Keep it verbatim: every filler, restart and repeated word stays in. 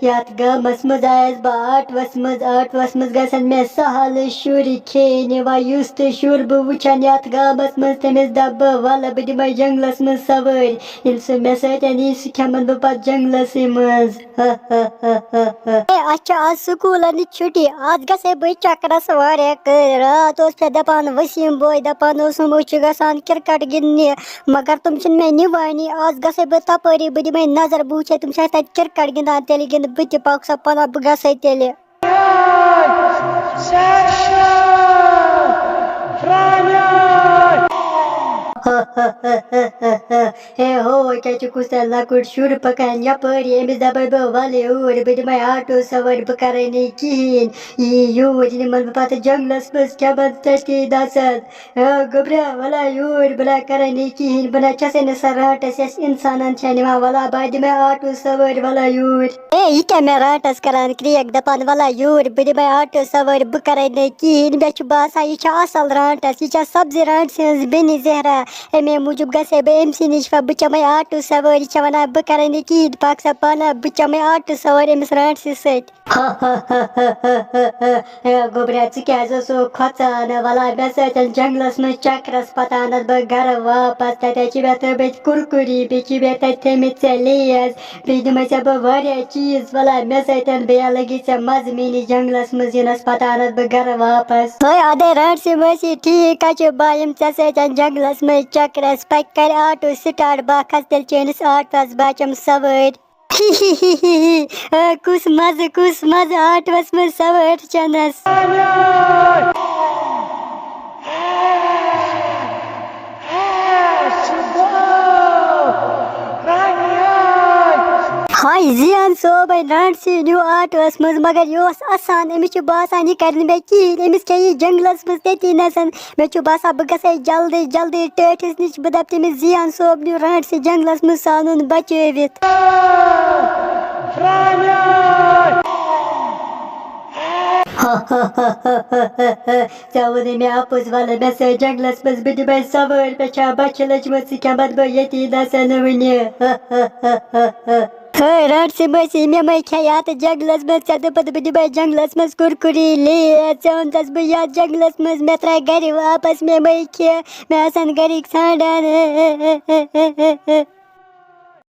یتھ گامس منٛز آیس بہٕ آٹوس منٛز، آٹوس منٛز گژھن مےٚ سہل شُرۍ کھیٚنۍ۔ وۄنۍ یُس تہِ شُر بہٕ وٕچھن یتھ گامس منٛز، تٔمِس دپہٕ بہٕ، ولہٕ بہٕ دِمے جنگلس منٛز سوٲرۍ۔ ییٚلہِ سُہ مےٚ سۭتۍ یی، سُہ کھٮ۪من بہٕ پتہٕ جنگلسٕے منٛز۔ ہے، اَسہِ چھِ آز سکوٗلَن چھُٹی، آز گژھے بہٕ چکرَس واریاہ کٲلۍ۔ راتھ اوس مےٚ دَپان وسیٖم بوے، دَپان اوسُم، أسۍ چھِ گژھان کرکٹ گِنٛدنہِ، مگر تِم چھِنہٕ مےٚ نِوانی۔ آز گژھے بہٕ تَپٲری، بہٕ دِمَے نظر، بہٕ وٕچھے تِم چھا تَتہِ کرکٹ گِنٛدان، تیٚلہِ گِنٛدٕ بہٕ تہِ، پَکھ سا پَنہ، بہٕ گژھے تیٚلہِ۔ ہے ہو، کیٛاہ چھُ کُس تام لۄکُٹ شُر پکان یپٲرۍ؟ أمِس دپے بہٕ، "ولہٕ اوٗرۍ، بہٕ دِمے آٹو سوٲرۍ، بہٕ کرے نہٕ کِہیٖنۍ۔ یہِ یوٗرۍ نِمن بہٕ پتہٕ جنگلس منٛز، کھٮ۪من تٔتی نژن۔ ہے گوٚبرا، ولا یوٗرۍ، بہٕ نہ کرے نہٕ کِہیٖنۍ، بہٕ نہ چھسے نہٕ سۄ رانٛٹس، یۄس انسانن چھےٚ نِوان۔ ولا بہٕ دِمے آٹو سوٲرۍ، ولا یوٗرۍ۔" ہے، یہِ کیٛاہ مےٚ رانٛٹس کران کرٛیک، دپان، "ولا یوٗرۍ، بہٕ دِمے آٹو سوٲرۍ، بہٕ کرے نہٕ کِہیٖنۍ۔" مےٚ چھُ باسان، یہِ چھےٚ اصل رانٛٹس، یہِ چھےٚ سبزی رانٛٹسہِ ہٕنٛز بیٚنہِ زہرا۔ اَمے موٗجوٗب گژھے بہٕ أمۍ سٕے نِش، وۄنۍ بہٕ چمے آٹو سوٲرۍ، یہِ چھےٚ ونان، "بہٕ کرے نہٕ کِہیٖنۍ، پکھ سا پانہ، بہٕ چمے آٹو سوٲرۍ أمِس رانٛٹسہِ سۭتۍ۔" ہے گوٚبریا، ژٕ کیٛازِ اوسُکھ کھۄژان؟ ولا مےٚ سۭتۍ جنگلس منٛز چکرس، پتہٕ انتھ بہٕ گرٕ واپس۔ تتہِ چھِ مےٚ تھٲومٕتۍ کُرکُری، بیٚیہِ چھِ مےٚ تتہِ تھٲومٕتۍ ژےٚ لیز۔ بیٚیہِ دِمے ژےٚ بہٕ واریاہ چیٖز، ولا مےٚ سۭتۍ بیٚیہِ لگی ژےٚ مزٕ میٲنِس جنگلس منٛز یِنس، پتہٕ انتھ بہٕ گرٕ واپس۔ ہے ادے رانٛٹسہِ مٲسی، ٹھیٖک ہا چھُ، بہٕ یِمہٕ ژےٚ سۭتۍ جنگلس منٛز چکرس، پکھ کرِ آٹو سٹارٹ، بہٕ کھسہٕ تیٚلہِ چٲنِس آٹوس، بہٕ چمہٕ سوٲرۍ۔ آ، کُس مزٕ، کُس مزٕ آٹوس منٛز سوٲرۍ چنس۔ ہاے زیان صٲبن رانٛٹسہِ نیوٗ آٹوس منٛز، مگر یہِ اوس اَسان، أمِس چھُ باسان، یہِ کَرِ نہٕ مےٚ کِہیٖنۍ، أمِس کھیٚیہِ جنٛگلَس منٛز تٔتی نَسَن۔ مےٚ چھُ باسان، بہٕ گژھٕ ہے جلدی جلدی ٹٲٹھِس نِش، بہٕ دَپہٕ تٔمِس، زیان صٲب نیوٗ رانٛٹسہِ جنٛگلَس منٛز، سُہ آو نہٕ بَچٲوِتھ۔ ژےٚ ووٚنُے مےٚ اَپُز، وَلہٕ مےٚ سۭتۍ جنٛگلَس منٛز، بہٕ دِمَے سوٲرۍ، مےٚ چھا بۄچھِ لٔجمٕژ، ژٕ کھٮ۪مَتھ بہٕ ییٚتی نَسَن وٕنہِ۔ ہے، رانٛٹسہِ مٲسی، مےٚ مَے کھیٚیہِ اَتھ جنٛگلَس منٛز، ژےٚ دوٚپُتھ بہٕ دِمَے جنٛگلَس منٛز کُرکُری لیز، ژےٚ اوٚنتَس بہٕ یَتھ جنٛگلَس منٛز، مےٚ ترٛایہِ گَرِ واپَس، مےٚ مَے کھیٚیہِ، مےٚ آسَن گَرِکۍ ژھانٛڈان۔